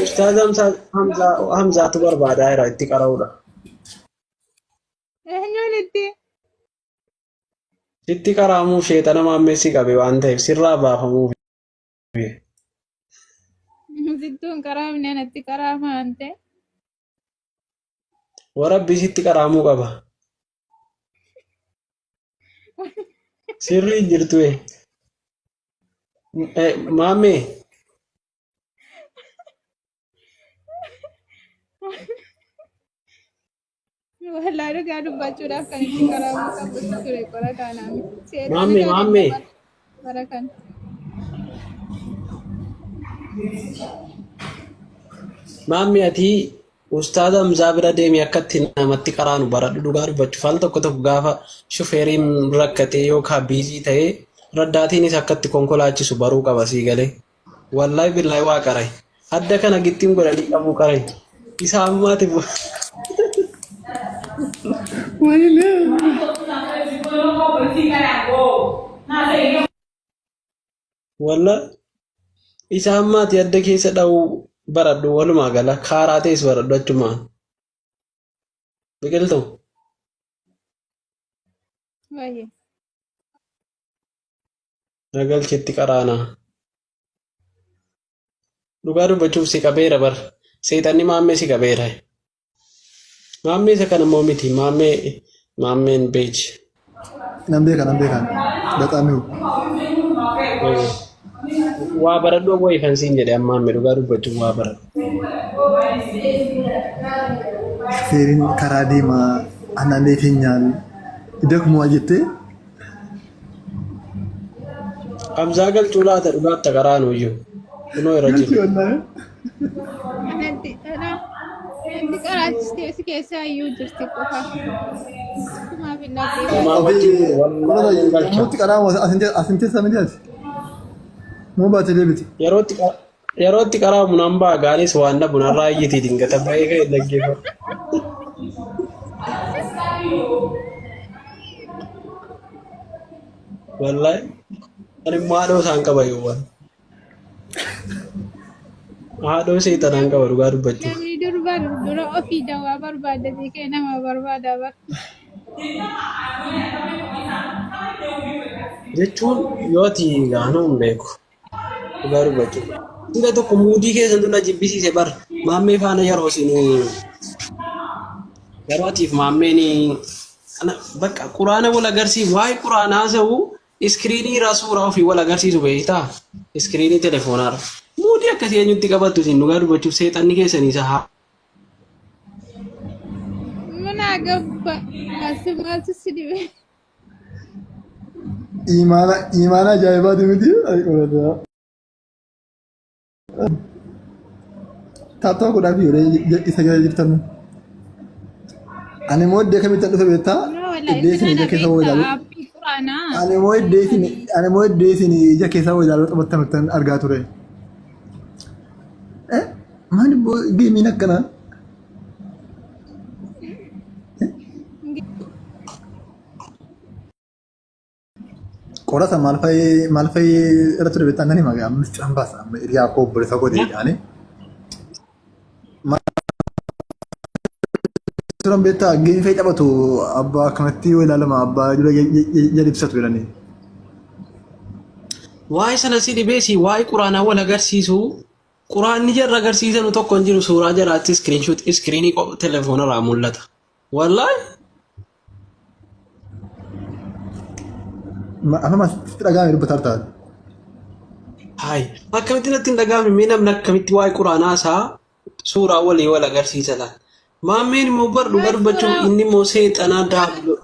Ustaaz Hamzaa Hamzaa Hamzaatu barbaadaa jira itti qara'uudha. Eenyuun itti? Sitti qara'amuuf sheexana maammee si qabe waan ta'eef sirraa baafamuuf. Sittuu hin qaraamne anatti qaraama waan ta'e. Warabbii sitti qara'amuu qaba. Sirrii hin jirtu. Maammee. Wallaahi dhugaa dubbachuudhaaf kan itti qaraamuu qabu ture qora kanaa miti. Seexana Maammee kan maammee. bara kana. Maammee ati Ustaaza Hamzaa bira deemi akka itti namatti qaraanu baradhu dhugaa dubbachuuf al tokko tokko gaafa shufeeriin rakkatee yookaan biizii ta'ee raddaatiinis akka itti konkolaachisu baruu qaba sii galee. Wallahi billahi waa qaray. Adda kana gittiin godhanii qabuu qaray. Isa ammaati bu. Walla isa ammaati adda keessa dha'uu baradhu walumaa gala kaaraa ta'es baradhu achumaan. Biqiltuu. Wayye. Na galchitti qaraanaa. Dhugaa dubbachuuf si qabeera bar. Seexanni maammee si qabeera. Maammee isa kana immoo miti. Maammee maammeen beeji. Nan beeka nan beeka. Baxaamiu. Waa baradhu obbo Ifan siin jedhe amma maammee dhugaa dubbachuuf waa baradhu. Shufeeriin karaa deemaa analee keenyaan idakmuwaa jettee Hamzaa galchuu laata dhugaatta qaraanu iyyuu. Kunoo irra Galchi jiru. wallaahi. Anatti ana anatti qaraachistee si keessaa iyyuu jirti qofa. Kumaaf hin dhabdee Namaa Ofii wajjin wallaahi nan galcha. yommuutti qaraa asin keessa miti ati. Moo baatee deebite. Yeroo itti qaraamu nan ba'a gaanis waan dhabu narraa iyyitii dingata ba'ee ka'e dhaggeeffadhu. Wallaahi ani immoo haadhoo isaan qaba yoowwan. Haadhoo seexanaan qaba dhugaa dubbachuuf. Namni durba dura ofii dawaa barbaaddatee kee nama barbaada bar. Jechuun yoo ati gaanuu hin beeku. Dhugaa dubbachuuf. Hanga tokko muudii keessantu na jibbisiise bar. Maammee faana yeroo isin yeroo atiif maammeen ana bakka quraana wal agarsiisu waa'ee quraanaa haasa'u iskiriinii irraa suuraa ofii wal agarsiisu beektaa? Iskiriinii telefoonaa irra. Muudii akkasii eenyutti qabattu isin dhugaa dubbachuuf seexanni keessanii isa haa. Mana gabba si maaltu si dhibe? Imaana imaana ajaa'ibaati miti. Ay qorataa. Taatoo godhaa fi yeroo isa jala jirtan. Ani immoo iddoo kamittan dhufe beektaa? No, wallahi Iddoo isin isin ija ana keessa woo beektaa ilaalu. aappii quraanaa. Ani immoo iddoo isin ani immoo iddoo isin ija keessa woo ilaaluu taphattan argaa ture. Eh? Maali geemiin akkanaa? Qorata maal fa'ii maal fa'ii irra ture beektaa nan hima amma mistiraan baasa amma hiriyaa koo obboleessa koo ta'e jedhanii. Maal turan beektaa geemii fa'ii taphatu abbaa akkanatti yoo ilaalama abbaa dura jala ibsatu jedhanii. Waa'ee sana si dhibeesi waa'ee quraanaa wal agarsiisu Quraanni jarra agarsiisanu tokko hin jiru suuraa jaraatti iskiriinshuut iskiriinii telefoona irraa mul'ata. Wallaahi Amma sitti dhaga'ame dubbataa jirta. Hayi akkamitti natti hin dhaga'amne mee namni akkamitti waa'ee quraanaa isaa suuraa walii wal agarsiisa laata? Maammeen immoo bar dhuga dubbachuuf inni immoo seexanaa daablo.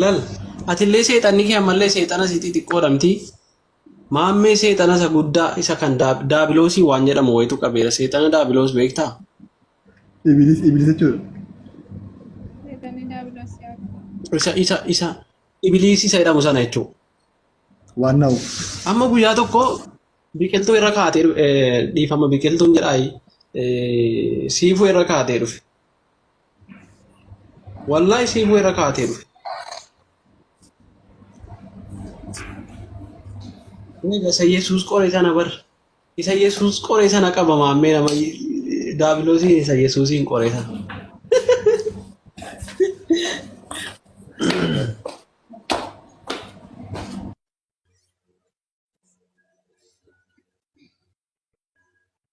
Lal atillee seexanni kee ammallee seexana si xixiqqoodha miti. Maammee seexana isa guddaa isa kan daabiloosii waan jedhamu wayitu qabeera. Seexana daabiloos beektaa? Ibilis ibilis jechuudha. Seexanni daabiloos yaa. Isa isa isa ibiliis isa jedhamu sana jechuudha. Waan na'u. Amma guyyaa tokko biqiltuu irra kaatee dhiifama biqiltuun jedhaayi siifuu irra kaatee dhufe. Wallaahi siifuu irra kaatee dhufe. Inni gasa Yesuus qore sana bar. Isa Yesuus qore sana qaba maammee nama daabiloosiin isa Yesuusiin qore sana.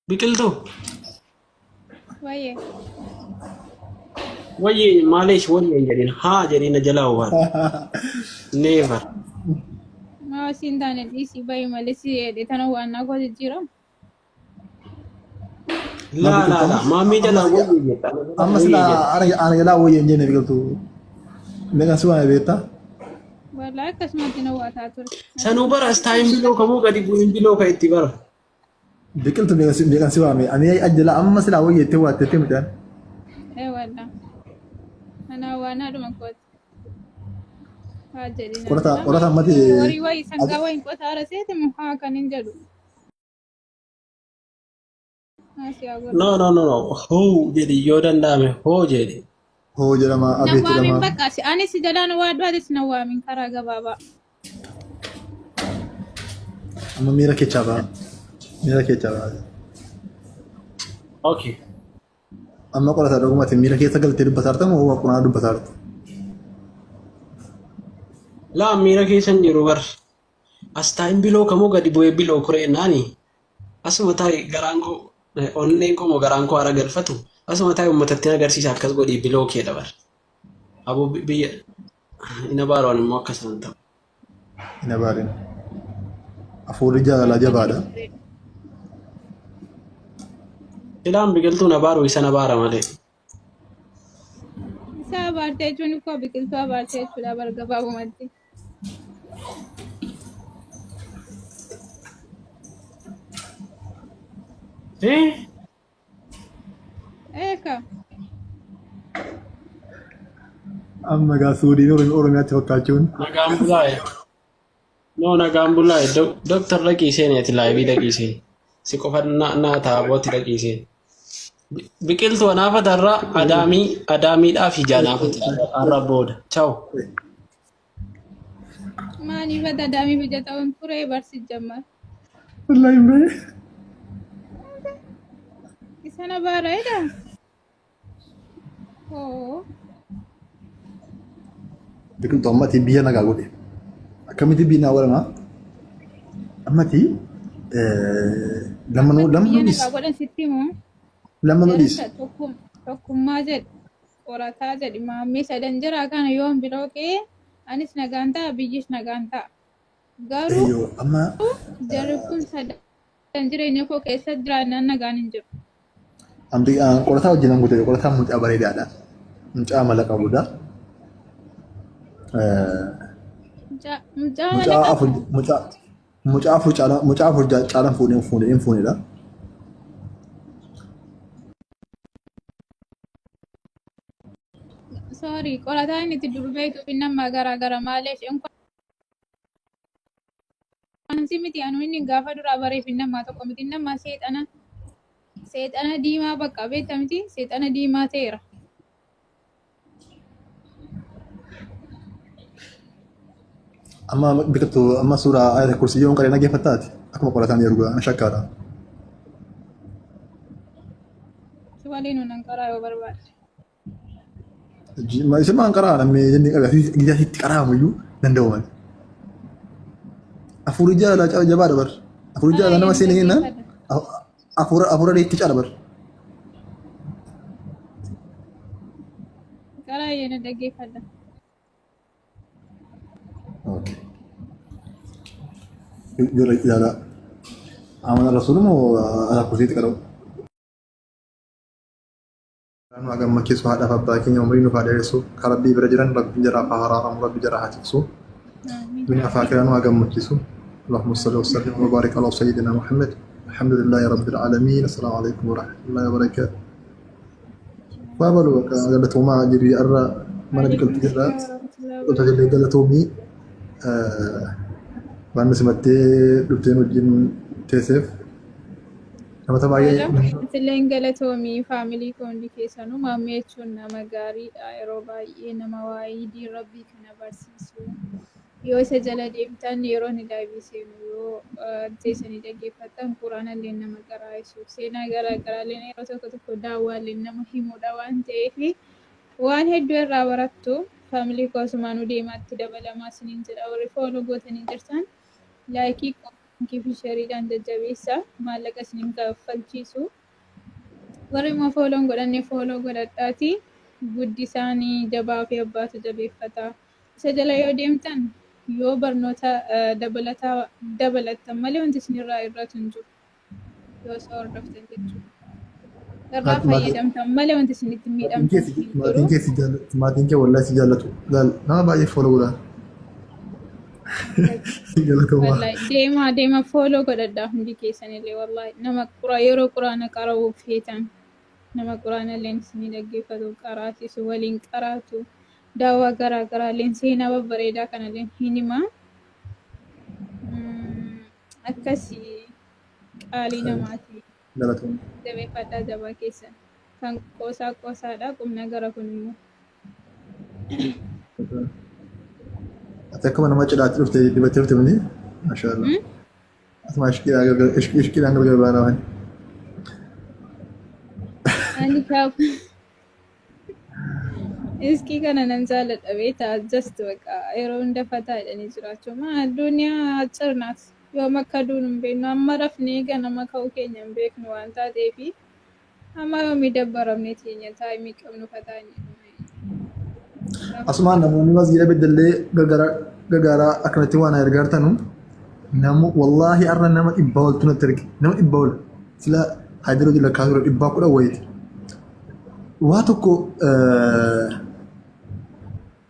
Biqiltuu. Wayyee. Wayyee maaleesh wayyee hin jedhin haa jedhin na jalaa waan. Never. Maa siin taane dhiisii bahi malee si jedhe tana waan naa koo jijjiiramu. Laa laa laa maammee jalaa wayyee jetta. Amma Wayyee sila jetta. ana jalaa wayya hin jenne biqiltuu. Meeqan si waame beektaa? Wallaahi akkasumatti na waataa ture. Sanuu bara istaayin biloo kamuu gadi bu'in biloo ka itti bara. Biqiltu meeqan si waame? Ani ajjala amma silaa wayya jettee waatteetti mucaan. Ee wallaahi. Anaa waan haadhuma kooti. Haa jedhina. Qorata qorata ammati Horii wayii sangaa wayii qotaara seeti moo haa kan hin jedhu. Haa si haa godhu. No no no no hoo jedhi yoo danda'ame hoo jedhi. Hoo jedhama Na abeet waamin jedhama. bakka si ani si jalaan waa du'atis na waamin karaa gabaabaa. Amma miira keechaa ba'a. Miira keechaa ba'a. Okay. Amma qorata dhugumatti miira keessa galtee dubbataa jirta moo waa qunaa dubbataa jirta? Laa miira keessa hin jiru bar. Astaan biloo kamuu gadi bu'ee biloo kuree naani. Asuma taa'e garaan koo onneen koo moo garaan koo haara galfatu asuma taa'e uummatatti agarsiisa akkas godhii biloo kee dabar. Aboo biyya hin abaaroon immoo akka isaan ta'u. Hin abaarin. Hafuurri jaalalaa jabaadha. Silaan biqiltuun abaaru isan abaara malee. Isa abaarte jechuun koo biqiltuu abaarte jechuudha bar gabaabumatti. Eh? Eeka. Amma gaa Suudiin Oromiyaatti fakkaachuun. Nagaan bulaa'e. No nagaan bulaa'e. Doktar dhaqii seeni ati laayivii dhaqii seeni. Si qofa naa taa'abooti dhaqii seeni. Biqiltuu anaafata irraa adaamii adaamiidhaa fi jaanaafata har'a booda. Ciao. Maaliif ati adaamiif ija ta'uun ture barsi jammar. Wallaahi hin bahe. Isana baara jedha. Hoo. Biqiltuu ammati biyya nagaa godhe. Akkamitti biyya naa godhama? Ammati lammanuu Biyya lammanuu dhiis. nagaa godhan sitti himu. Lammanuu dhiis. Jarasa tokkummaa jedhu qorataa jedhi maammee sadan jira kana yoon biroo ka'e anis nagaan ta'a biyyis nagaan ta'a. Garuu Eeyyoo amma jarri kun sadan jireenya koo keessa jiraannaan nagaan hin jiru. Amti qorataa wajjin an guute qorataan mucaa bareedaadha. Mucaa amala qabudha. Mucaa mucaa Mucaa mala afur qabu. mucaa mucaa afur caalaa mucaa afur caalaan fuudhee fuudhee hin fuunedha. Sorry qorataa inni itti durbeetu fi nama garaa gara malee isheen kun si miti anu inni gaafa duraa bareef nama tokko miti nama seexana seexana diimaa bakka beekta miti seexana diimaa ta'eera. Amma biqiltuu amma suuraa ayata kursii yoon qaree dhaggeeffattaati akkuma qorataan yeroo an shakkaadha. Si waliin nan qaraa yoo barbaadde. Isin maan qaraa namni inni qabe guyyaa sitti qaraamu iyyuu danda'u malee. Afuurri jaalala jabaadha bar. Afuurri jaalala nama seenee jennaan afuura afuura reetti caala bar. Qaraa yeena dhaggeeffadha. Okay. Jala jala. Amana rasuulu moo ala kursiitti qara'u? Nu haa gammachiisu haadhaaf abbaa keenya umrii nuuf haa dheeressu ka rabbii bira jiran rabbiin jaraaf haa haraaramu rabbi jara haa tiksu duniyaa fi aakiraa nu haa gammachiisu اللهم صل وسلم وبارك على سيدنا محمد الحمد لله رب العالمين السلام عليكم ورحمة الله وبركاته Babalu bakka galatoomaa jirri har'a mana biqiltuu jirra. Biqiltuu illee galatoomii waan nu simattee dhufteen wajjin teesseef namoota baay'ee Isilleen galatoomii faamilii koo hundi keessanuu maammee jechuun nama gaariidha. Yeroo baay'ee nama waa'ee diin rabbii kana barsiisu. Yoo isa jala deemtan yeroo inni live seenu yoo teessanii dhaggeeffattan quraana illee nama qaraa'isu seenaa garaa garaa illee yeroo tokko tokko daawwaa illee nama himudha waan ta'eef waan hedduu irraa barattu. Family koo asumaanuu deemaatti dabalamaa isiniin jedha. Warri follow gootanii jirtan like, comment fi shareiidhaan jajjabeessa, maallaqa isiniin kaffalchiisu. Warri immoo follow hin godhanne follow godhadhaati. Guddisaanii jabaa fi abbaatu jabeeffata. Isa jala yoo deemtan yoo barnoota dabalataa dabalattan malee wanti isinirraa irratu hin jiru. Yoo isa hordoftan jechuudha. Irraa fayyadamtan malee wanti isinitti miidhamtan hin jiru. Maatiin kee si jaallatu. Maatiin kee wallahi si jaallatu. Laal nama baay'ee follow godhaa. Galatoomaa. Wallahi deemaa deema follow godhadhaa hundi keessanillee, wallahi nama qura yeroo quraana qara'uu feetan nama quraana illee isinii dhaggeeffatu, qaraasisu, waliin qaraatu, daawwaa garaa garaa illee seenaa babbareedaa kanallee hin himaa. Akkasii qaalii namaati. Galatoomaa. Jabeeffadhaa jabaa keessan. Kan qoosaa qoosaadha qubna gara kun immoo. Ati akkuma nama cidhaatti dhufte dibattee dhufte miti? Maashaallah. Asuma ishqiidhaan gargar baanaa waan. Ani kaaf iskii kana nan jaalladha beektaa, just baqa yeroo hunda fataa jedhanii jiraachuu maa duniyaa cirnaat yoom akka duunu hin beeknu, amma rafnee ganama ka'uu keenya hin beeknu waan taateefi amma yoomii dabbaramnee teenya time qabnu fataa hin jedhu. Asumaan namoonni masgiida beddellee gargaaraa akkanatti waan gargaartanu namu wallaahi har'a nama 100 oltu natti erge, nama 100 ol sila haydara hojii lakkaa ture 110 wayiiti. Waa tokko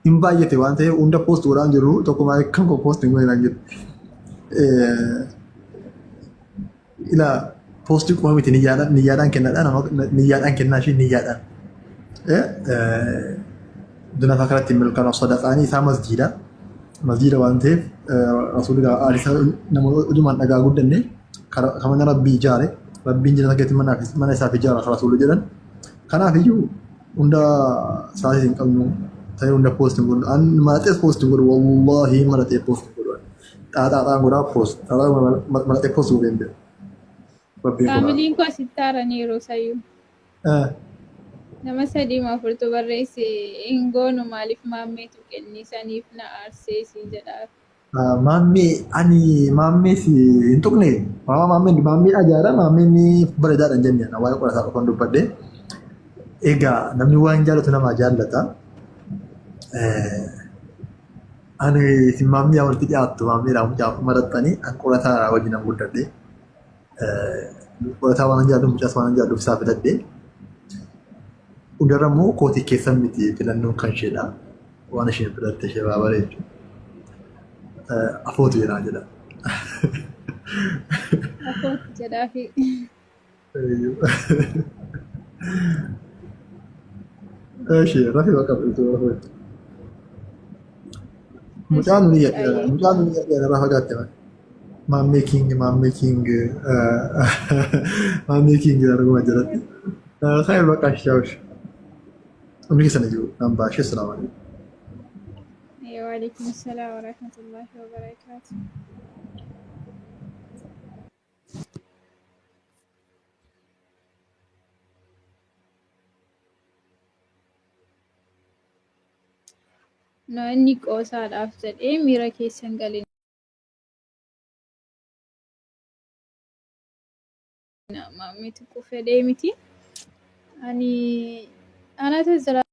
hin baay'ate waan ta'eef hunda post godhaan jiru, tokko maal kan koo post hin godhan jiru. Ilaa poostii qofa miti, niyyaadhaan niyyaadhaan kennadha, nama niyyaadhaan kennaa ishee niyyaadhaan. Dunafaa kanatti milkaa'u sadaqaanii isaa masjiida. Masjiida waan ta'eef rasuulli hadiisa namoota odumaan dhagaa guddanne kan mana rabbii ijaare rabbiin jannata keessatti mana isaaf ijaara kan rasuulli jedhan. Kanaaf iyyuu hunda sa'aatii hin qabnu ta'ee hunda post hin godhu. An malaxees post hin godhu, wallaahi malaxee post hin godhu. Xaaxaadhaan godhaa post xaaxaa malaxee post godhee hin beeku. Rabbiin godhaa. Familyn koo asitti haaraniiru sayyuu. Nama sadii moo afurtu barreesse, hin goonu maaliif maammeetu kennisaniif na aarsee siin jedha. Maammee ani maammee si hin tuqne, maammeen maammee ajaa'ibaa, maammeen bareedaadha hin jenne, waa'ee qorataa qofan dubbadhe. Egaa namni waan jaallatu namaa jaallata. Ani isin maammee walitti dhiyaattu, maammeedhaan mucaa maraxxanii, an qorataa wajjin an guddadhe. Qorataa waan jaalladhu, mucaas waan jaalladhuuf isaa filadhe. Hundarra immoo kootii keessan miti, filannoon kan isheedha. Waan isheen filatte ishee irraa bareedu. Afootu jedhaa jedha. Afootu jedhaafi. Eshi rafi bakka bitu rafi. Mucaan ni jedha, mucaan ni jedha, irraa fagaatte malee. Maammee king, maammee king, maammee king arguma jalatti. Khayr bakka shaawsh. Hundi keessan iyyuu nan baashee, salaamu alaikum. Waalaikum salaam wa rahmatullahi wa barakaatuh. No, inni qoosaadhaaf jedhee miira keessan galina. Maammeetu fedhee miti. Ani anatu jira.